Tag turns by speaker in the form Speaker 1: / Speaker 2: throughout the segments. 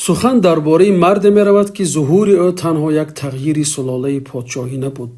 Speaker 1: Сухан дар бораи марде меравад, ки зуҳури ӯ танҳо як тағйири сулолаи подшоҳӣ набуд,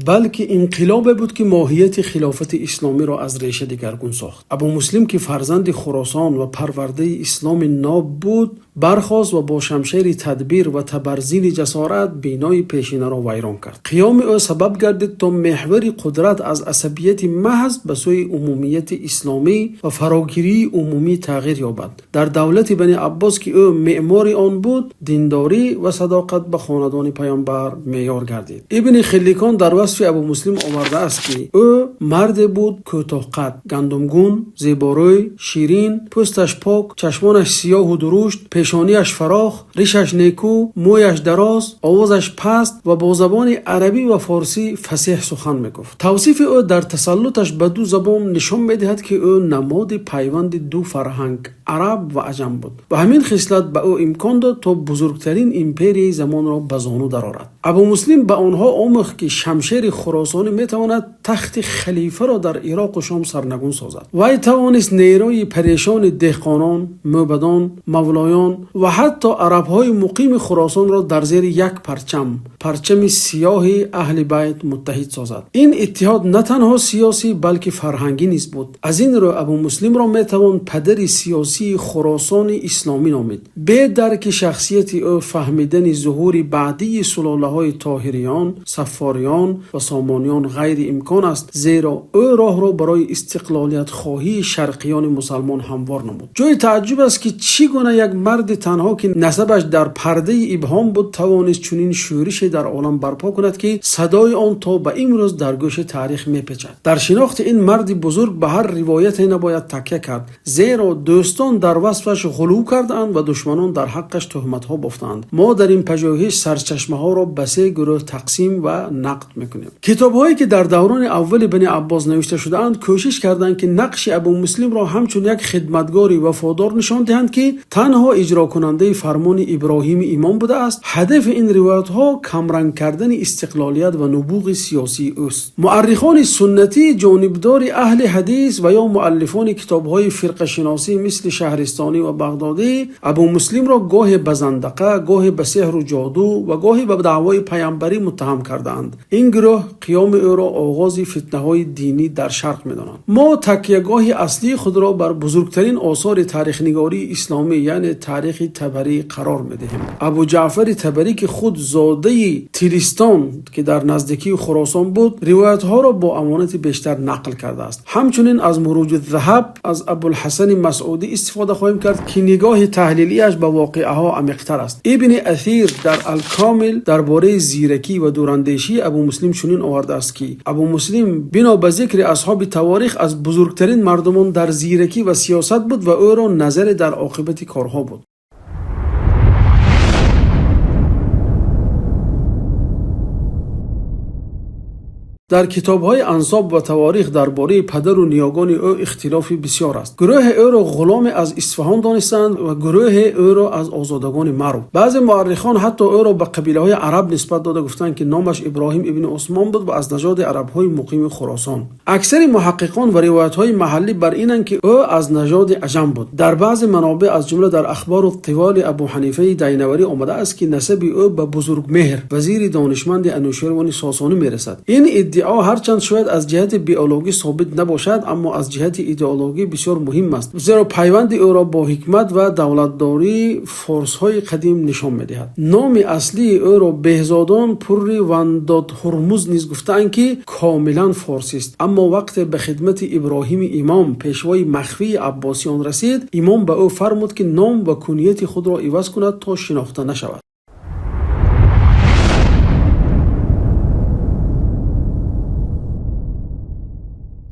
Speaker 1: балки инқилобе буд, ки моҳияти хилофати исломиро аз реша дигаргун сохт. Абӯмуслим, ки фарзанди Хуросон ва парвардаи исломи ноб буд, бархост ва бо шамшери тадбир ва табарзини ҷасорат бинои пешинаро вайрон кард. Қиёми ӯ сабаб гардид, то меҳвари қудрат аз асабияти маҳз ба сӯи умумияти исломӣ ва фарогирии умумӣ тағйир ёбад. Дар давлати Бани Аббос, ки ӯ меъмори он буд, диндорӣ ва садоқат ба хонадони паёмбар меъёр гардид. Ибни Хилликон дар васфи Абӯмуслим овардааст, ки ӯ марде буд кӯтоҳқад, гандумгун, зеборӯй, ширин, пӯсташ пок, чашмонаш сиёҳу дурушт, пешонияш фарох, ришаш некӯ, мӯяш дароз, овозаш паст ва бо забони арабӣ ва форсӣ фасеҳ сухан мегуфт. Тавсифи ӯ дар тасаллуташ ба ду забон нишон медиҳад, ки ӯ намоди пайванди ду фарҳанг, араб ва аҷам буд ва ҳамин хислат ба ӯ имкон дод, то бузургтарин империяи замонро ба зону дарорад. Абӯмуслим ба онҳо омӯхт, ки шамшери хуросонӣ метавонад тахти халифаро дар Ироқу Шом сарнагун созад. Вай тавонист нерӯи парешони деҳқонон, мӯбадон, мавлоён ва ҳатто арабҳои муқими Хуросонро дар зери як парчам, парчами сиёҳи аҳли байт, муттаҳид созад. Ин иттиҳод на танҳо сиёсӣ, балки фарҳангӣ низ буд. Аз ин рӯ Абӯмуслимро метавон падари сиёсии Хуросони исломӣ номид. Бе дарки шахсияти ӯ фаҳмидани зуҳури баъдии сулолаҳои Тоҳириён, Саффориён ва Сомониён ғайриимкон аст, зеро ӯ роҳро барои истиқлолиятхоҳии шарқиёни мусулмон ҳамвор намуд. Ҷои таъҷуб аст, ки чӣ гуна як марди танҳо, ки насабаш дар пардаи ибҳом буд, тавонист чунин шӯрише дар олам барпо кунад, ки садои он то ба имрӯз дар гӯши таърих мепечад. Дар шинохти ин марди бузург ба ҳар ривояте набояд такя кард, зеро дӯстон дар васфаш ғулув кардаанд ва душманон дар ҳаққаш туҳматҳо бофтаанд. Мо дар ин пажӯҳиш сарчашмаҳоро ба се гурӯҳ тақсим ва нақд мекунем. Китобҳое, ки дар давраи аввали Бани Аббос навишта шудаанд, кӯшиш карданд, ки нақши Абӯмуслимро ҳамчун як хидматгори вафодор нишон диҳанд, ки танҳо иҷрокунандаи фармони Иброҳими имом будааст. Ҳадафи ин ривоятҳо камранг кардани истиқлолият ва нубуғи сиёсии ӯст. Муаррихони суннатӣ, ҷонибдори аҳли ҳадис ва ё муаллифони китобҳои фирқашиносӣ мисли Шаҳристонӣ ва Бағдодӣ Абӯмуслимро гоҳе ба зандақа, гоҳе ба сеҳру ҷоду ва гоҳе ба даъвои паёмбарӣ муттаҳам кардаанд. Ин гурӯҳ қиёми ӯро оғози фитнаҳои динӣ дар шарқ медонанд. Мо такягоҳи аслии худро бар бузургтарин осори таърихнигории исломӣ, яъне Таърихи Табарӣ, қарор медиҳем. Абӯ Ҷаъфари Табарӣ, ки худ зодаи Тилистон, ки дар наздикии Хуросон буд, ривоятҳоро бо амонати бештар нақл кардааст. Ҳамчунин аз Муруҷ-уз-Заҳаб аз Абулҳасани Масъудӣ истифода хоҳем кард, ки нигоҳи таҳлилияш ба воқеаҳо амиқтар аст. Ибни Асир дар Ал-Комил дар бораи зиракӣ ва дурандешии Абӯмуслим чунин овардааст, ки Абӯмуслим бино ба зикри асҳоби таворих аз бузургтарин мардумон дар зиракӣ ва сиёсат буд ва ӯро назаре дар оқибати корҳо буд. Дар китобҳои ансоб ва таворих дар бораи падару ниёгони ӯ ихтилофи бисёр аст. Гурӯҳе ӯро ғуломе аз Исфаҳон донистанд ва гурӯҳе ӯро аз озодагони Марв. Баъзе муаррихон ҳатто ӯро ба қабилаҳои араб нисбат дода гуфтанд, ки номаш Иброҳим ибни Усмон буд ва аз нажоди арабҳои муқими Хуросон. Аксари муҳаққиқон ва ривоятҳои маҳаллӣ бар инанд, ки ӯ аз нажоди аҷам буд. Дар баъзе манобеъ, аз ҷумла дар Ахбору Тиволи Абӯ Ҳанифаи Дайнаварӣ омадааст, ки насаби ӯ ба Бузургмеҳр, вазири донишманди Анӯшервони Сосонӣ мерасад. Ин иддао ҳарчанд шояд аз ҷиҳати биологӣ собит набошад, аммо аз ҷиҳати идеологӣ бисёр муҳим аст, зеро пайванди ӯро бо ҳикмат ва давлатдории форсҳои қадим нишон медиҳад. Номи аслии ӯро Беҳзодон Пурри Вандод Ҳурмуз низ гуфтаанд, ки комилан форсист. Аммо вақте ба хидмати Иброҳими имом, пешвои махфии аббосиён, расид, имом ба ӯ фармуд, ки ном ва кунияти худро иваз кунад, то шинохта нашавад.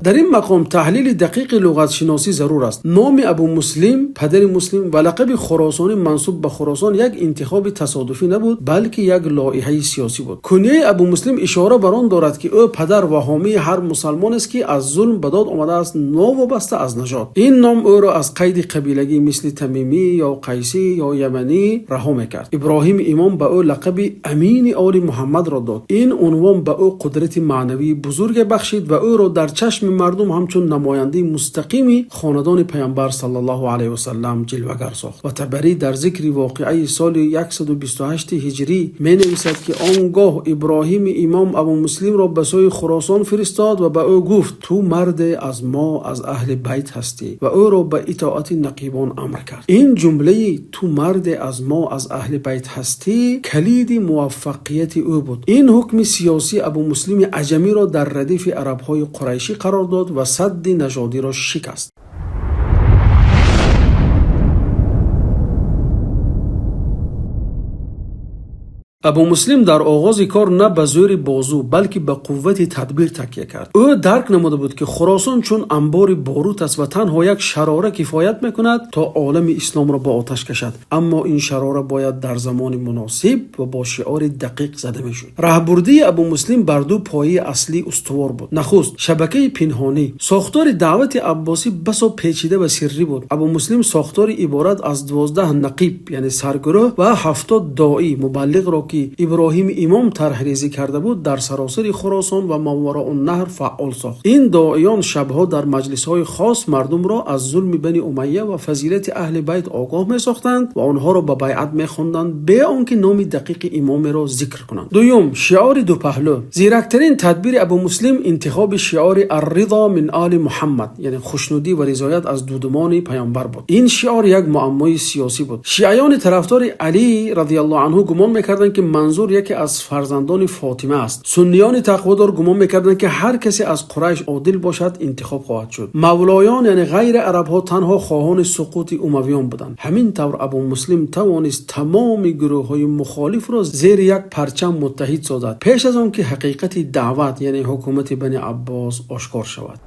Speaker 1: Дар ин мақом таҳлили дақиқи луғатшиносӣ зарур аст. Номи Абӯмуслим, падари Муслим, ва лақаби хуросонӣ мансуб ба Хуросон як интихоби тасодуфӣ набуд, балки як лоиҳаи сиёсӣ буд. Кунияи Абӯмуслим ишора бар он дорад, ки ӯ падар ва ҳомии ҳар мусалмонест, ки аз зулм ба дод омадааст, новобаста аз нажод. Ин ном ӯро аз қайди қабилагӣ мисли Тамимӣ ё Қайсӣ ё Яманӣ раҳо мекард. Иброҳими имом ба ӯ лақаби Амини Оли Муҳаммадро дод. Ин унвон ба ӯ қудрати маънавии бузурге бахшид ва ӯро дар чашми мардум ҳамчун намояндаи мустақими хонадони Паёмбар саллаллоҳу алайҳи васаллам ҷилвагар сохт. Ва Табарӣ дар зикри воқеаи соли 128 ҳиҷрӣ менависад, ки он гоҳ Иброҳим имом Абӯмуслимро ба сӯи Хуросон фиристод ва ба ӯ гуфт: «Ту марде аз мо, аз аҳли байт ҳастӣ», ва ӯро ба итоати нақибон амр кард. Ин ҷумлаи «Ту марде аз мо, аз аҳли байт ҳастӣ» калиди муваффақияти ӯ буд. Ин ҳукми сиёсӣ Абӯмуслими Аҷамиро дар радифи арабҳои қурайшӣ қарор дод ва садди нажодиро шикаст. Абӯмуслим дар оғози кор на ба зӯри бозу, балки ба қуввати тадбир такя кард. Ӯ дарк намуда буд, ки Хуросон чун анбори борут аст ва танҳо як шарора кифоят мекунад то олами исломро ба оташ кашад. Аммо ин шарора бояд дар замони муносиб ва бо шиори дақиқ зада мешуд. Роҳбурдии Абӯмуслим бар ду пояи асосӣ устувор буд. Нахуст, шабакаи пинҳонӣ. Сохтори даъвати аббосӣ басо печида ва сирӣ буд. Абӯмуслим сохторе иборат аз 12 нақиб, яъне саргурӯҳ, ва 70 доӣ мубаллиғро, ки Иброҳим имом тарҳрезӣ карда буд, дар саросари Хуросон ва Мовароуннаҳр фаъол сохт. Ин доиён шабҳо дар маҷлисҳои хос мардумро аз зулми Бани Умайя ва фазилати аҳли байт огоҳ месохтанд ва онҳоро ба байъат мехонданд, бе он ки номи дақиқи имомеро зикр кунанд. Дуюм, шиори дупаҳлӯ. Зирактарин тадбири Абӯмуслим интихоби шиори «Ар-ризо мин оли Муҳаммад», яъне хушнудӣ ва ризоят аз дудмони Паёмбар буд. Ин шиор як муаммои сиёсӣ буд. Шиаёни тарафдори Алӣ разияллоҳу анҳу гумон мекарданд, ки манзур яке аз фарзандони Фотима аст. Сунниёни тақводор гумон мекарданд, ки ҳар касе аз Қурайш одил бошад, интихоб хоҳад шуд. Мавлоён, яъне ғайри арабҳо, танҳо хоҳони суқути Умавиён буданд. Ҳамин тавр Абӯмуслим тавонист тамоми гурӯҳҳои мухолифро зери як парчам муттаҳид созад, пеш аз он ки ҳақиқати даъват, яъне ҳукумати Бани Аббос, ошкор шавад.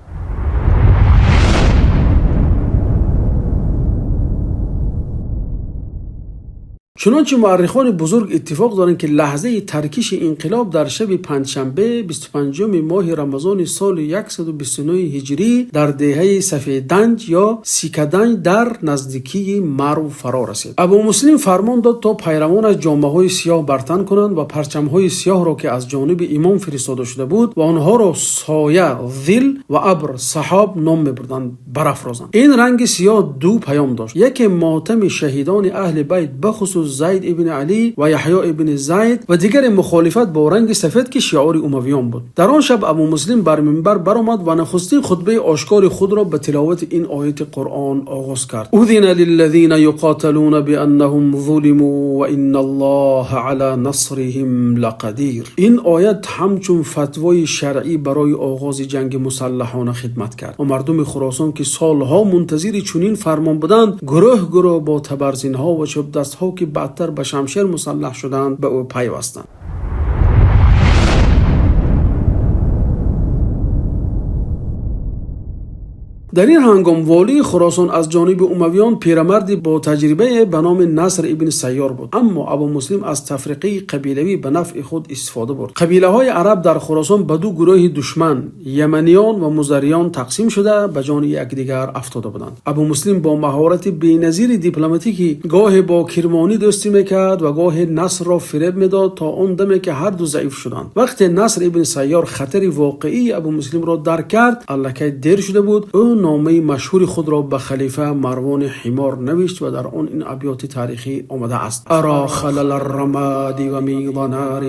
Speaker 1: Чунончи муаррихони бузург иттифоқ доранд, ки лаҳзаи таркиши инқилоб дар шаби панҷшанбе, 25-уми моҳи Рамазони соли 129 ҳиҷрӣ дар деҳаи Сафеданҷ ё Сикаданҷ дар наздикии Марв фаро расид. Абӯмуслим фармон дод, то пайравонаш ҷомаҳои сиёҳ бар тан кунанд ва парчамҳои сиёҳро, ки аз ҷониби имом фиристода шуда буд ва онҳоро соя, зил ва абр, саҳоб ном мебурданд, барафрозанд. Ин ранги сиёҳ ду паём дошт. Яке мотами шаҳидони аҳли байт, бахусус Зайд ибни Алӣ ва Яҳё ибни Зайд, ва дигаре мухолифат бо ранги сафед, ки шиори Умавиён буд. Дар он шаб Абӯмуслим бар минбар баромад ва нахустин хутбаи ошкори худро ба тиловати ин ояти Қуръон оғоз кард: «أذن للذين يقاتلون بأنهم ظلموا وإن الله على نصرهم لقدير». Ин оят ҳамчун фатвои шаръӣ барои оғози ҷанги мусаллаҳона хидмат кард ва мардуми Хуросон, ки солҳо мунтазири чунин фармон буданд, гурӯҳ гурӯҳ бо табарзинҳо ва чӯбдастҳо, ки баъдтар ба шамшер мусаллаҳ шуданд, ба ӯ пайвастанд. Дар ин ҳангом волии Хуросон аз ҷониби Умавиён пирамарде бо таҷрибае ба номи Наср ибни Сайёр буд. Аммо Абӯмуслим аз тафриқаи қабилавӣ ба нафъи худ истифода бурд. Қабилаҳои араб дар Хуросон ба ду гурӯҳи душман, яманиён ва музариён, тақсим шуда, ба ҷони якдигар афтода буданд. Абӯмуслим бо маҳорати беназири дипломатикӣ гоҳе бо Кирмонӣ дӯстӣ мекард ва гоҳе Насрро фиреб медод, то он даме ки ҳар ду заиф шуданд. Вақте Наср ибни Сайёр хатари воқеии Абӯмуслимро дарк кард, аллакай дер шуда буд. Ӯ номаи машҳури худро ба халифа Марвони Ҳимор навишт ва дар он ин абёти таърихӣ омадааст: «أرى خلل الرماد وميض نار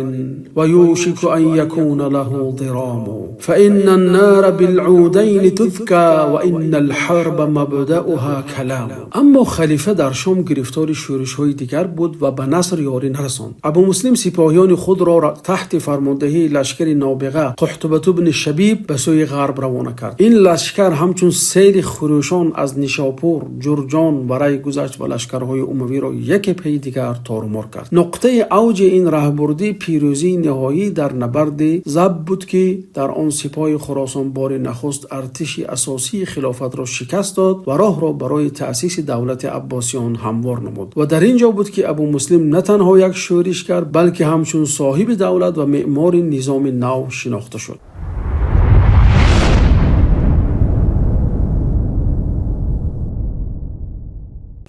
Speaker 1: ويوشك أن يكون له ضرام، فإن النار بالعودين تذكى وإن الحرب مبدؤها كلام». Аммо халифа дар Шом гирифтори шӯришҳои дигар буд ва ба Наср ёрӣ нарасонд. Абӯмуслим сипоҳиёни худро таҳти фармондеҳии лашкари нобиға Қуҳтубат ибни Шабиб ба сӯи ғарб равона кард. Ин лашкар ҳамчун сели хурӯшон аз Нишопур, Ҷурҷон ва Рай гузашт ва лашкарҳои умавиро яке паи дигар торумор кард. Нуқтаи авҷи ин раҳбурдӣ пирӯзии ниҳоӣ дар набарди Заб буд, ки дар он сипоҳи Хуросон бори нахуст артиши асосии хилофатро шикаст дод ва роҳро барои таъсиси давлати Аббосиён ҳамвор намуд. Ва дар ин ҷо буд, ки Абӯмуслим на танҳо як шӯришгар, балки ҳамчун соҳиби давлат ва меъмори низоми нав шинохта шуд.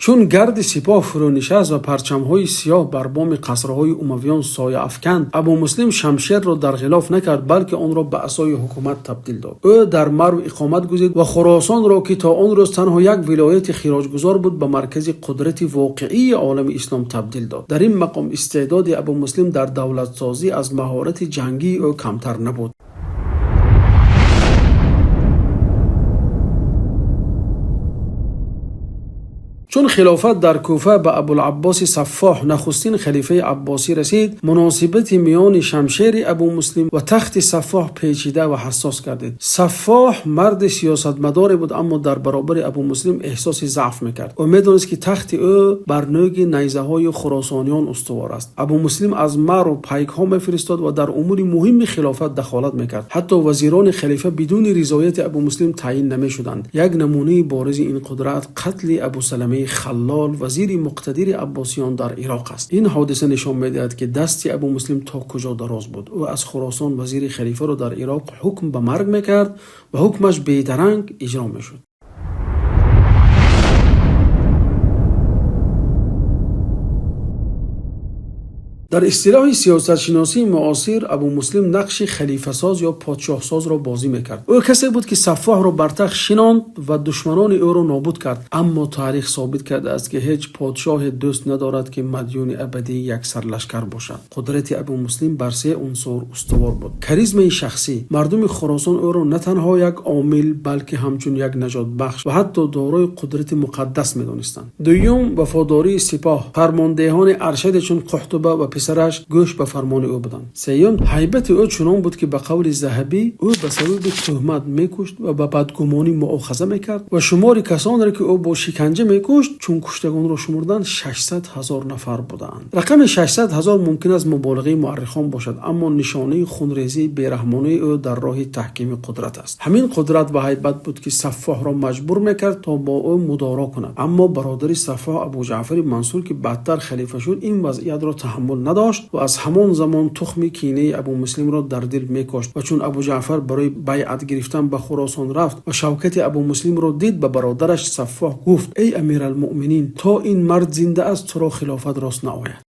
Speaker 1: Чун гарди сипоҳ фурӯ нишаст ва парчамҳои сиёҳ бар боми қасрҳои Умавиён соя афканд, Абӯмуслим шамшерро дар ғилоф накард, балки онро ба асои ҳукумат табдил дод. Ӯ дар Марв иқомат гузид ва Хуросонро, ки то он рӯз танҳо як вилояти хироҷгузор буд, ба маркази қудрати воқеии олами ислом табдил дод. Дар ин мақом истеъдоди Абӯмуслим дар давлатсозӣ аз маҳорати ҷангии ӯ камтар набуд. Чун хилофат дар Куфа ба Абулаббос Саффоҳ, нахустин халифаи Аббосӣ расид, муносибати миёни шамшери Абӯмуслим ва тахти Саффоҳ печида ва ҳассос гардид. Саффоҳ марди сиёсатмадоре буд, аммо дар баробари Абӯмуслим эҳсоси заъф мекард. Ӯ медонист, ки тахти ӯ бар нӯги найзаҳои хуросониён устувор аст. Абӯмуслим аз Марв пайкҳо мефиристод ва дар умури муҳимми хилофат дахолат мекард. Ҳатто вазирони халифа бидуни ризояти Абӯмуслим таъйин намешуданд. Як намунаи боризи ин қудрат қатли Абӯсалама Халлол, вазири муқтадири Аббосиён дар Ироқ аст. Ин ҳодиса нишон медиҳад, ки дасти Абӯмуслим то куҷо дароз буд. Ӯ аз Хуросон вазири халифаро дар Ироқ ҳукм ба марг мекард ва ҳукмаш бедаранг иҷро мешуд. Дар истилоҳи сиёсатшиносии муосир Абӯмуслим нақши халифасоз ё подшоҳсозро бозӣ мекард. Ӯ касе буд, ки Саффоҳро бар тахт шинонд ва душманони ӯро нобуд кард. Аммо таърих собит кардааст, ки ҳеҷ подшоҳе дӯст надорад, ки мадюни абадии як сарлашкар бошад. Қудрати Абӯмуслим бар се унсур устувор буд. Харизмаи шахсӣ. Мардуми Хуросон ӯро на танҳо як омил, балки ҳамчун як наҷотбахш ва ҳатто дорои қудрати муқаддас медонистанд. Дуюм, вафодории сипоҳ. Фармондеҳони аршаде чун Қуҳтуба ва писараш гӯш ба фармони ӯ буданд. Сеюм, ҳайбати ӯ чунон буд, ки ба қавли Заҳабӣ ӯ ба сабаби туҳмат мекушт ва ба бадгумонӣ муохаза мекард ва шумори касонеро, ки ӯ бо шиканҷа мекушт, чун куштагонро шумурданд, 600,000 нафар буданд. Рақами 600,000 мумкин аст муболиғаи муаррихон бошад, аммо нишонаи хунрезии бераҳмонаи ӯ дар роҳи таҳкими қудрат аст. Ҳамин қудрат ва ҳайбат буд, ки Саффоҳро маҷбур мекард то бо ӯ мудоро кунад. Аммо бародари Саффоҳ, Абӯҷаъфари Мансур, ки баъдтар халифа шуд, ин вазъиятро таҳаммул надошт ва аз ҳамон замон тухми кинаи Абӯмуслимро дар дил мекошт. Ва чун Абӯҷаъфар барои байъат гирифтан ба Хуросон рафт ва шавкати Абӯмуслимро дид, ба бародараш Саффоҳ гуфт: «Эй Амиралмӯъминин, то ин мард зинда аст, туро хилофат рост наояд».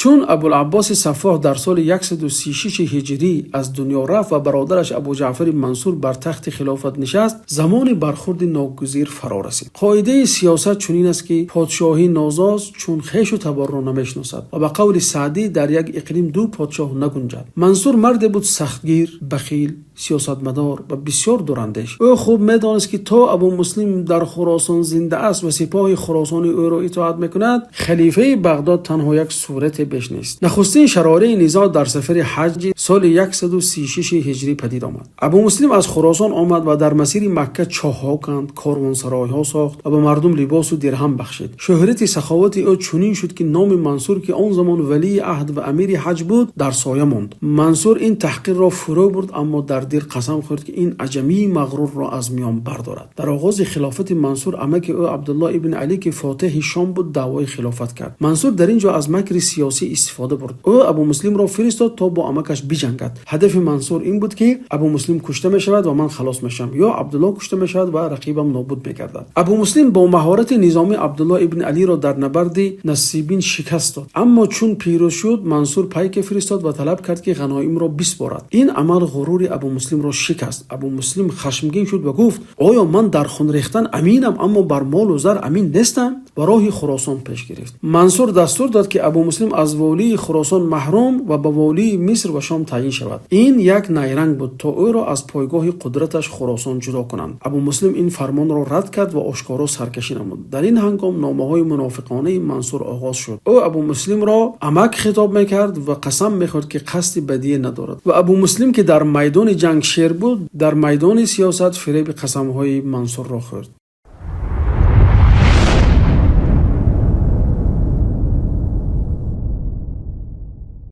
Speaker 1: Чун Абулаббос Саффоҳ дар соли 136 ҳиҷрӣ аз дунё рафт ва бародараш Абӯҷаъфари Мансур бар тахти хилофат нишаст, замони бархӯрди ногузир фаро расид. Қоидаи сиёсат чунин аст, ки подшоҳии нозоз чун хешу таборро намешиносад ва ба қавли Саъдӣ дар як иқлим ду подшоҳ нагунҷад. Мансур марде буд сахтгир, бахил, сиёсатмадор ва бисёр дурандеш. Ӯ хуб медонист, ки то Абӯмуслим дар Хуросон зинда аст ва сипоҳи хуросонӣ ӯро итоат мекунад, халифаи Бағдод танҳо як сурате беш нест. Нахустин шарораи низоъ дар сафари ҳаҷҷи соли 136 ҳиҷрӣ падид омад. Абӯмуслим аз Хуросон омад ва дар масири Макка чоҳҳо канд, корвонсаройҳо сохт ва ба мардум либосу дирҳам бахшид. Шӯҳрати саховати ӯ чунин шуд, ки номи Мансур, ки он замон валии аҳд ва амири ҳаҷ буд, дар соя монд. Мансур ин таҳқирро фурӯ бурд, аммо дар дил қасам хӯрд, ки ин аҷамии мағрурро аз миён бардорад. Дар оғози хилофати Мансур амаки ӯ Абдуллоҳ ибни Алӣ, ки фотеҳи Шом буд, даъвои хилофат кард. Мансур дар ин ҷо аз макри сиёсӣ истифода бурд. Ӯ Абӯмуслимро фиристод, то бо амакаш биҷангад. Ҳадафи Мансур ин буд, ки Абӯмуслим кушта мешавад ва ман халос мешавам, ё Абдуллоҳ кушта мешавад ва рақибам нобуд мегардад. Абӯмуслим бо маҳорати низомӣ Абдуллоҳ ибни Алиро дар набарди Насибин шикаст дод. Аммо чун пирӯз шуд, Мансур пайке фиристод ва талаб кард, ки ғаноимро биспорад. Ин амал ғурури Абӯмуслимро шикаст. Абӯмуслим хашмгин шуд ва гуфт: «Оё ман дар хун рехтан аминам, аммо бар молу зар амин нестам?» Ва роҳи Хуросон пеш гирифт. Мансур дастур дод, ки Абӯмуслим аз волии Хуросон маҳрум ва ба волии Миср ва Шом таъйин шавад. Ин як найранг буд, то ӯро аз пойгоҳи қудраташ Хуросон ҷудо кунанд. Абӯмуслим ин фармонро рад кард ва ошкоро саркашӣ намуд. Дар ин ҳангом номаҳои мунофиқонаи Мансур оғоз шуд. Ӯ Абӯмуслимро амак хитоб мекард ва қасам мехӯрд, ки қасди бадие надорад. Ва Абӯмуслим, ки дар майдони ҷанг шер буд, дар майдони сиёсат фиреби қасамҳои Мансурро хӯрд.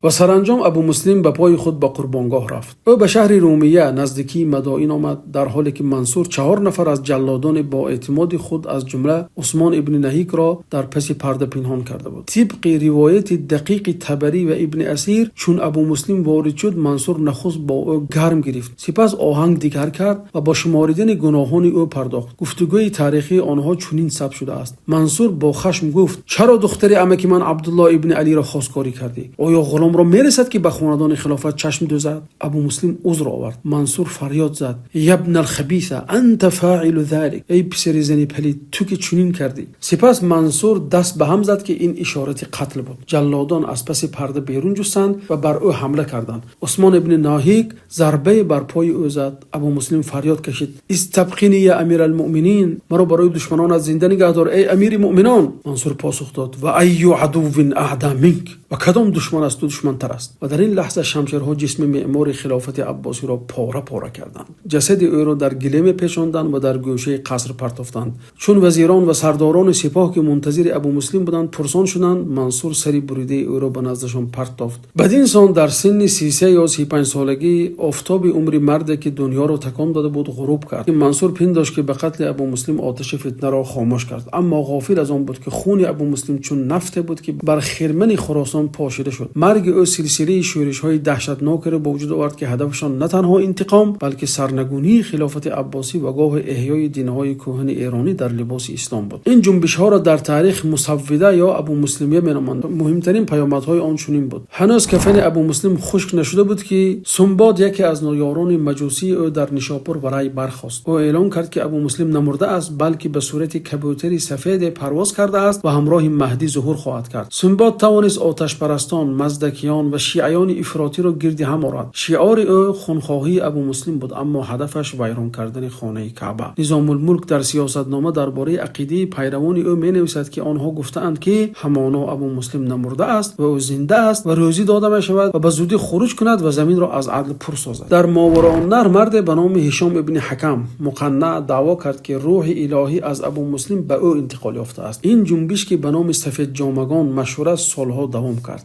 Speaker 1: Ва саранҷом Абӯмуслим ба пои худ ба қурбонгоҳ рафт. Ӯ ба шаҳри Румия наздикии Мадоин омад, дар ҳоле ки Мансур чаҳор нафар аз ҷаллодони бо эътимоди худ, аз ҷумла Усмон ибни Наҳикро, дар паси парда пинҳон карда буд. Тибқи ривояти дақиқи Табарӣ ва Ибни Асир, чун Абӯмуслим ворид шуд, Мансур нахуст бо ӯ гарм гирифт, сипас оҳанги дигар кард ва ба шумурдани гуноҳони ӯ пардохт. Гуфтугӯи таърихии онҳо чунин сабт шудааст: Мансур бо хашм гуфт: «Чаро духтари амаи ман Абдуллоҳ ибни Алиро хостгорӣ кардӣ? Оё ғуломро мерасад, ки ба хонадони хилофат чашм дӯзад?» Абӯмуслим узр овард. Мансур фарёд зад: يا ابن الخبيثة أنت فاعل ذلك. Эй писари зани палид, ту ки чунин кардӣ. Сипас Мансур даст ба ҳам зад, ки ин ишораи қатл буд. Ҷаллодон аз паси парда берун ҷастанд ва бар ӯ ҳамла карданд. Усмон ибни Наҳик зарбае бар пои ӯ зад. Абӯмуслим фарёд кашид: استبقني يا أمير المؤمنين. Маро барои душманонат зинда нигаҳ дор, эй амири мӯъминон. Мансур посух дод: وأي عدو أعدى منك. Ва кадом душман аз ту душмантар аст? Ва дар ин лаҳза шамшерҳо ҷисми меъмори хилофати Аббосиро пора-пора карданд. Ҷасади ӯро дар гилеме печонданд ва дар гӯшаи қаср партофтанд. Чун вазирон ва сардорони сипоҳ, ки мунтазири Абӯмуслим буданд, пурсон шуданд, Мансур сари буридаи ӯро ба наздашон партофт. Бад-ин сон дар синни 33 ё 35 солагӣ офтоби умри марде, ки дунёро такон дода буд, ғуруб кард. Мансур пиндошт, ки ба қатли Абӯмуслим оташи фитнаро хомӯш кард, аммо ғофил аз он буд, ки хуни Абӯмуслим чун нафте буд, ки бар хирмани Хуросон пошида шуд. Марги ӯ силсилаи шӯришҳои даҳшатнокеро ба вуҷуд овард, ки ҳадафашон на танҳо интиқом, балки сарнагунии хилофати Аббосӣ ва гоҳи эҳёи динҳои кӯҳани эронӣ дар либоси ислом буд. Ин ҷунбишҳоро дар таърих Мусаввида ё Абӯмуслимия меноманд. Муҳимтарин паёмадҳои он чунин буд: ҳанӯз кафани Абӯмуслим хушк нашуда буд, ки Сумбод, яке аз ёрони маҷусии ӯ дар Нишопур ва Рай, бархост. Ӯ эълон кард, ки Абӯмуслим намурда аст, балки ба сурати кабӯтари сафеде парвоз кардааст ва ҳамроҳи Маҳдӣ зуҳур хоҳад кард. Сумбод тавонист оташпарастон, маздакиён ва шиаёни ифротиро гирди ҳам орад. Шиори ӯ хунхоҳии Абӯмуслим буд, аммо ҳадафаш вайрон кардани хонаи Каъба. Низомулмулк дар сиёсатнома дар бораи ақидаи пайравони ӯ менависад, ки онҳо гуфтаанд, ки ҳамоно Абӯмуслим намурда аст ва ӯ зинда аст ва рӯзӣ дода мешавад ва ба зудӣ хуруҷ кунад ва заминро аз адл пур созад. Дар Мовароуннаҳр марде ба номи Ҳишом ибни Ҳакам Муқаннаъ даъво кард, ки рӯҳи илоҳӣ аз Абӯмуслим ба ӯ интиқол ёфтааст. Ин ҷунбиш, ки ба номи сафедҷомагон машҳур аст, солҳо давом кард.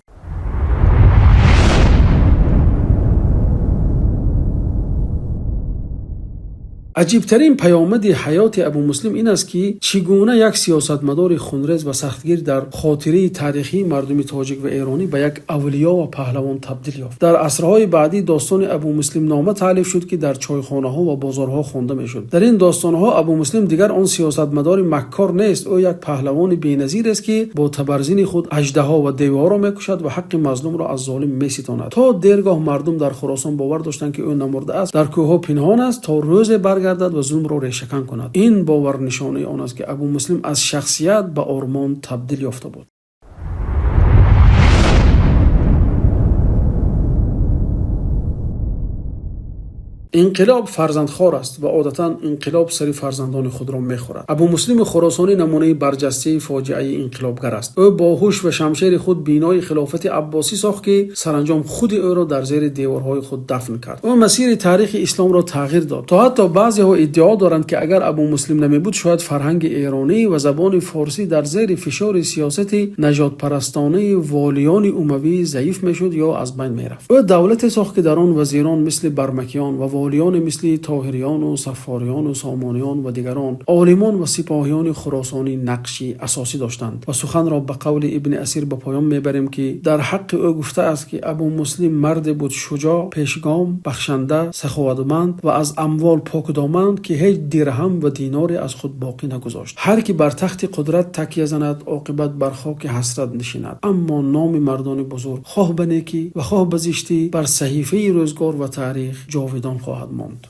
Speaker 1: Аҷибтарин паёмади ҳаёти Абӯмуслим ин аст, ки чӣ гуна як сиёсатмадори хунрез ва сахтгир дар хотираи таърихии мардуми тоҷик ва эронӣ ба як авлиё ва паҳлавон табдил ёфт. Дар асрҳои баъдӣ достони Абӯмуслимнома таълиф шуд, ки дар чойхонаҳо ва бозорҳо хонда мешуд. Дар ин достонҳо Абӯмуслим дигар он сиёсатмадори маккор нест. Ӯ як паҳлавони беназир аст, ки бо табарзини худ аждаҳо ва девҳоро мекушад ва ҳаққи мазлумро аз золим меситонад. То дергоҳ мардум дар Хуросон бовар доштанд, ки ӯ намурда аст, дар кӯҳҳо пинҳон аст, то рӯзе баргардад ва зулмро решакан кунад. Ин бовар нишонаи он аст, ки Абӯмуслим аз шахсият ба ормон табдил ёфта буд. Инқилоб фарзандхор аст ва одатан инқилоб сари фарзандони худро мехӯрад. Абӯмуслими Хуросонӣ намунаи барҷастаи фоҷиаи инқилобгар аст. Ӯ бо ҳуш ва шамшери худ бинои хилофати Аббосӣ сохт, ки саранҷом худи ӯро дар зери деворҳои худ дафн кард. Ӯ масири таърихи исломро тағйир дод. То ҳатто баъзеҳо иддао доранд, ки агар Абӯмуслим намебуд, шояд фарҳанги эронӣ ва забони форсӣ дар зери фишори сиёсати нажодпарастонаи волиёни умавӣ заиф мешуд ё аз байн мерафт. Ӯ давлате сохт, ки дар он вазирон мисли Бармакиён ва волиёне мисли Тоҳириён ва Саффориён ва Сомониён ва дигарон, олимон ва сипоҳиёни хуросонӣ нақши асосӣ доштанд. Ва суханро ба қавли Ибни Асир ба поён мебарем, ки дар ҳаққи ӯ гуфтааст, ки Абӯмуслим марде буд шуҷоъ, пешгом, бахшанда, саховатманд ва аз амвол покдоман, ки ҳеҷ дирҳам ва диноре аз худ боқӣ нагузошт. Ҳар ки бар тахти қудрат такя занад, оқибат бар хоки ҳасрат нишинад. Аммо номи мардони бузург хоҳ ба некӣ ва хоҳ ба зиштӣ бар саҳифаи рӯзгор ва таърих ҷовидон хоҳад монд.